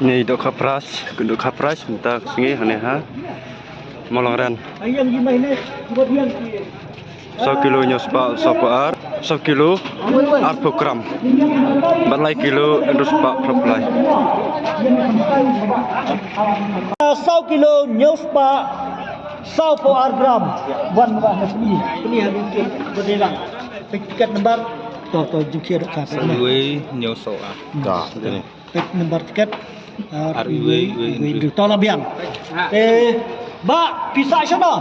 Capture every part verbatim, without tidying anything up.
Ngi dohkha prize, ngi dohkha prize mynta ka sngi hangne ha Mawlangren. Saw kilo hynñiew spah sawphew ar, saw kilo arphew gram. Bad lai kilo hynriew spah phraphew lai. Saw kilo hynñiew spah sawphew ar gram. Wan ba na sini, sini ha bukit berdela. Tiket number. To, to, jingkhia dohkha. Saw iwei hynñiew saw ar. Peit number tiket. Ar iwei, iwei, iwei, iwei. To la biang. Te, ba, phi sah shano?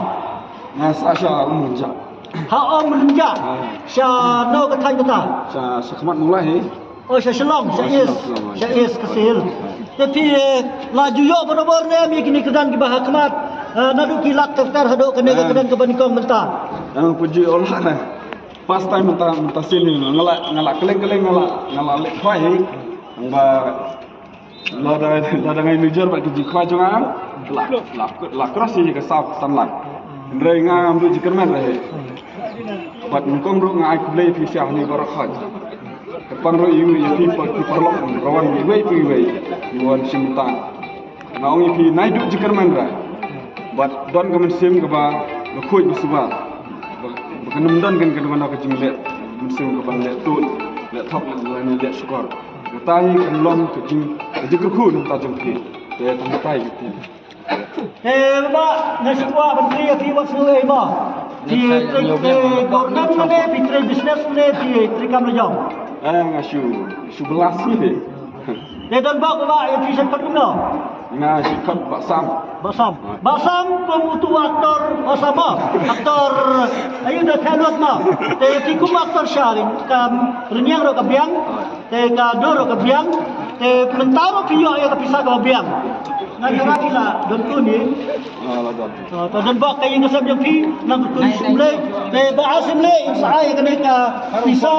Nga sah sha Umrynjah. Ha Umrynjah. Ha. Shano ka thaiñ kata? Sha, sha khmat Mawlai hi. Oh, sha Shillong, sha East. Sha East Khasi Hills. Te phi, eh, la ju ïoh barabor ne ïa kine ki kyrdan kiba ha khmat. Eh, naduh ki lak ter ter haduh kane ka kyrdan kaba nyngkong mynta. Nga pynjah ïoh lah ne. First time mynta, mynta sien hi, nga la, nga la kylleng kylleng, nga la, nga la leh khwai hi. Ba lada, lada ngai nujor bad ki jingkhwai jong nga, la, la, la cross hi ka saw san lak. Hynrei nga ngam duh jingkyrmen re hi. Bad nyngkong ruh nga ai khublei phi sha hangne baroh khot. Kyrpang ruh ïa phi, phi paralok, rawan iwei pa iwei, ïa wan shim bynta. Nga ong ïa phi, nai duh jingkyrmen re. Bad don ka mynsiem kaba, ba khuid ba suba. Ba, ba kan ym don kan, kan don ka jingleh mynsiem kaba leh tuid, leh thok, leh, leh, leh shukor. Kata hi kan long ka jing, ka jingkyrkhu na ka bynta jong phi. Te tang kata hi ka phi. Te ba nga shu kwah ban kylli ïa phi wat sngewbha. Phi trei, trei government ne, phi trei business ne, phi trei kam la jong? Eh, nga shu, shu bylla sih. Te don bok ba ïa phi shen pat kumno? Nga shu khot Bah Sam. Bah Sam. Ah. Bah Sam kum utu u actor, oh, Sam, ah. Actor, ayu da khalut ma. Te phi kum actor sha ring kam rynïeng ruh ka biang. Ah. Te ka dur ruh ka biang. Te mynta ruh phi ïoh ïa ka pisa ka biang. Nga tharai phi la don kuni. Ah, la don. Ah, to don bok ka ïing ka sem jong phi, nang kyrkhu sha U Blei. Te ba ar sien leh in sa ai kane ka pisa.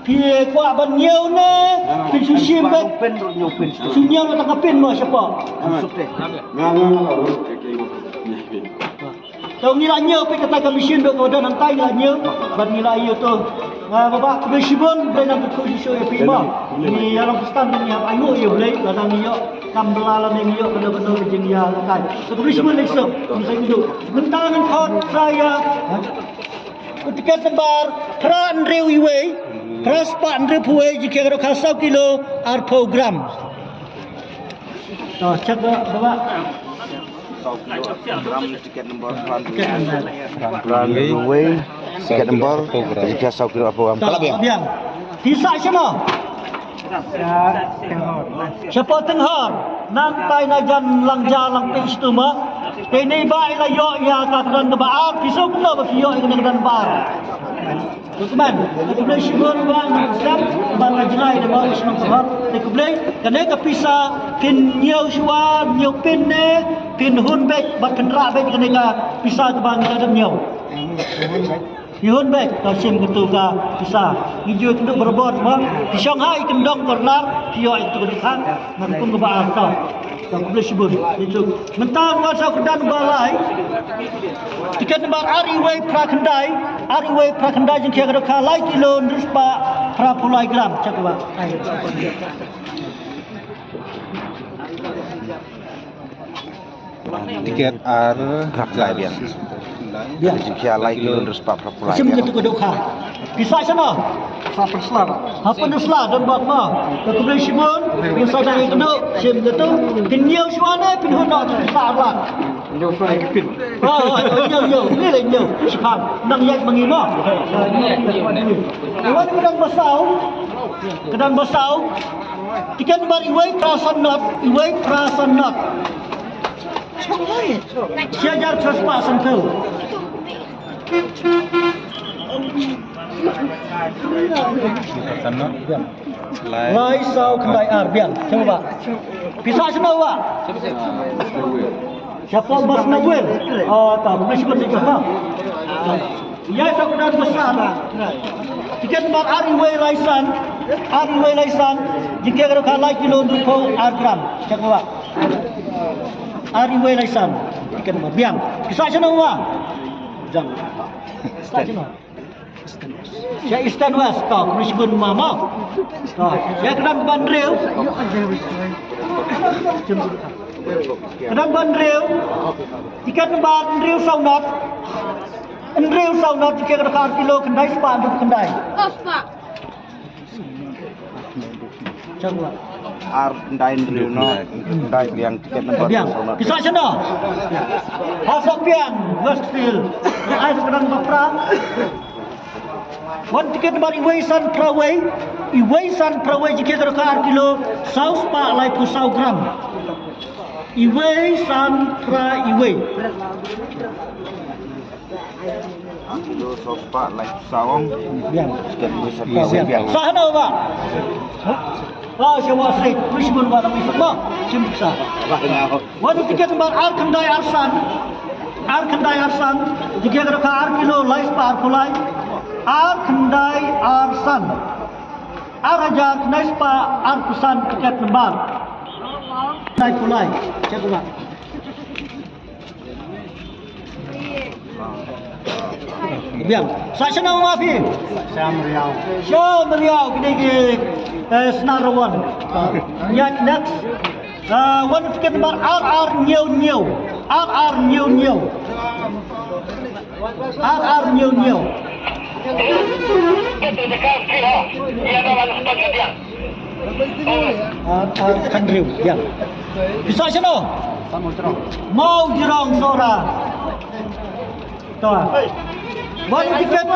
Phi kwah ban ñiew ne, ah, phi shu shim beit. Pin ruh ñiew pin. Shu ñiew na tang ka pin mo shapoh. Ah. Suk te. Nga, nga, nga, nga. To ngi la ñiew phi kata ka machine dok ka don hangtai ngi la ñiew. Bad ngi la ïoh to. Nga ba ba khublei shibun, Blei nang kyrkhu shisha ïa phi mo. Ngi ïa long Khristan ngi hap ainguh ïa U Blei, lada ngi ïoh kam bylla lane ngi ïoh kano kano ka jingïalehkai. To khublei shibun lei suk. Mynta ngan khot sa ïa. Tiket number phra hynriew iwei, phra spah hynriew phew iwei, jingkhia ka dohkha saw kilo arphew gram. To, check ba, ba, ba. Saw kilo arphew gram, tiket number phra hynriew. Phra hynriew iwei, tiket number, jingkhia saw kilo arphew gram. To, ka la biang. Biang. Pisa shano? Shapoh Tynghor, nangtai na jan Langja Langpih shitu mo. Te ngi ba ïa la ïoh ïa ka kyrdan kaba ar, phi sngewthuh ba phi ïoh ïa ka kyrdan ba ar. Kmen, te khublei shibun ba ngi sdang, ba ka jngai da ba u shnong Tynghor. Te khublei, kane ka pisa, phin ñiew shuwa, ñiew pin ne, phin hun beit, ba phin rah beit kane ka pisa kaba ngi la dep ñiew. Phi hun beit, to shim katu ka pisa. Ngi ju ïakynduh barabor mo. Phi shong ha i kyndong corner, phi ïoh ïa katu ka dkhar. Ngan kum kaba ar to. To khublei shibun. Itu. Mynta ngi wan sa kyrdan ba lai. Tiket number ar iwei phra khyndai. Ar iwei phra khyndai jingkhia ka dohkha lai kilo hynriew spah phra phew lai gram. Check ba. Tiket ar phra khyndai biang. Biang. Jingkhia lai kilo hynriew spah phra phew lai biang. Shim katu ka dohkha. Pisa shano? Sa pyrshah. Ha pyrshah don bok mo. Ka khublei shibun. Ngi sa dang ïakynduh. Shim katu. Phin ñiew shuwa ne phin hun noh pisa ar lak. Ñiew shuwa ne phin. Oh, oh, ñiew, ñiew. Ni le ñiew. Shipang. Nang ïaid ma ngi mo. Wan ka dang ba saw. Ka dang ba saw. Tiket number iwei phra san not, iwei phra san not. Shi hajar phra spah sanphew. Lai saw khyndai ar biang. Check ba. Pisa shano ba? Shapoh Bas Nawel. Oh, ta, pisa shano ba? Ïa sa kyrdan ba san. Tiket number ar iwei lai san. Ar iwei lai san. Jingkhia ka dohkha lai kilo hynriew phew ar gram. Check ba. Ar iwei lai san. Tiket number biang. Pisa shano ba? Jang. Pisa shano? Sha Eastern West, to, khublei shibun mama. To, ïa kyrdan ba hynriew. Ka dang ban hynriew. Tiket number hynriew saw not. Hynriew saw not, tiket ka dang ar kilo khyndai spah hynriew khyndai. Ar khyndai hynriew not, khyndai biang tiket number biang. Saw not. Ki sa shano? Ha sa biang, Westfield. Ai sa ka dang ba pra. Wan tiket number iwei san phra wei, iwei san phra wei, jingkhia ka dohkha ar kilo, saw spah laiphew saw gram. Iwei san phra iwei. Ar kilo saw spah laiphew saw. Biang. Tiket iwei san phra wei biang. Sa hano ba? Ba sha wa sik, mishmun ba la mishmun ba. Shim sa. Wan tiket number ar khyndai ar san. Ar khyndai ar san. Jingkhia ka dohkha ar kilo lai spah arphew lai. Ar khyndai ar san. Ar hajar khyndai spah arphew san tiket number. Khyndai phew lai. Check ba. Biang. Sa shano ma phi? Sha Mriaw. Sha Mriaw, kine ki, eh, Snar Rawan. Ïa, next. Ah, wan tiket number ar ar hynñiew hynñiew. Ar ar hynñiew hynñiew. Ar ar hynñiew hynñiew. Ar ar khyndai hynriew, biang. Phi sa shano? Mawjrong Sohra. To. Wan tiket.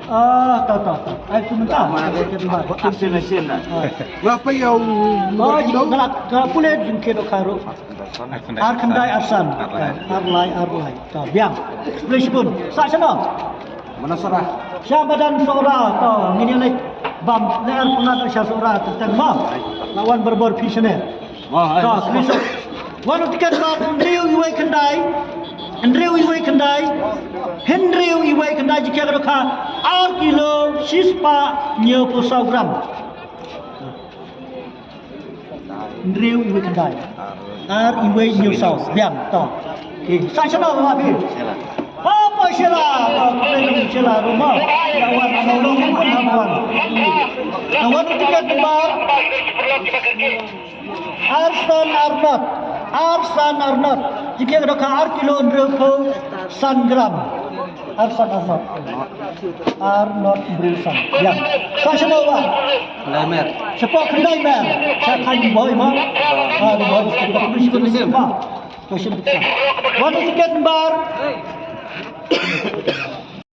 Ah, to, to, to. Ai, tu mynta. Asin, asin, dah. Ah. Ngapa ya? Oh, nga la, nga la pule jingkhia dohkha ruh. Ar khyndai ar san. Ar lai, ar lai. To, biang. Please pun. Sa shano? Mana Sohra? Sha madan Sohra. To, ngin ïa leit bam. Leit ar pynat sha Sohra. Teng ma. La wan barabor phi shane. To, please. Wan tiket ba hynriew iwei khyndai. Hynriew iwei khyndai. Hynriew iwei khyndai, jingkhia ka dohkha ar kilo shi spah hynñiew phew saw gram. Hynriew iwei khyndai. Ar iwei hynñiew saw. Biang, to. Okey. Sa shano ma phi? Papa Shela. To, khublei Shela ruh ma. Ka wan, ka wan, ka wan. Ka wan tiket number ar san ar not. Ar san ar not. Jingkhia ka dohkha ar kilo hynriew phew san gram. Ar san ar not. Ar not hynriew san. Biang. Sa shano ba? Khyndai mer. Shapoh khyndai mer. Sha khyndai boi ma. Ah, boi. Shim, shim, shim. Wan tiket number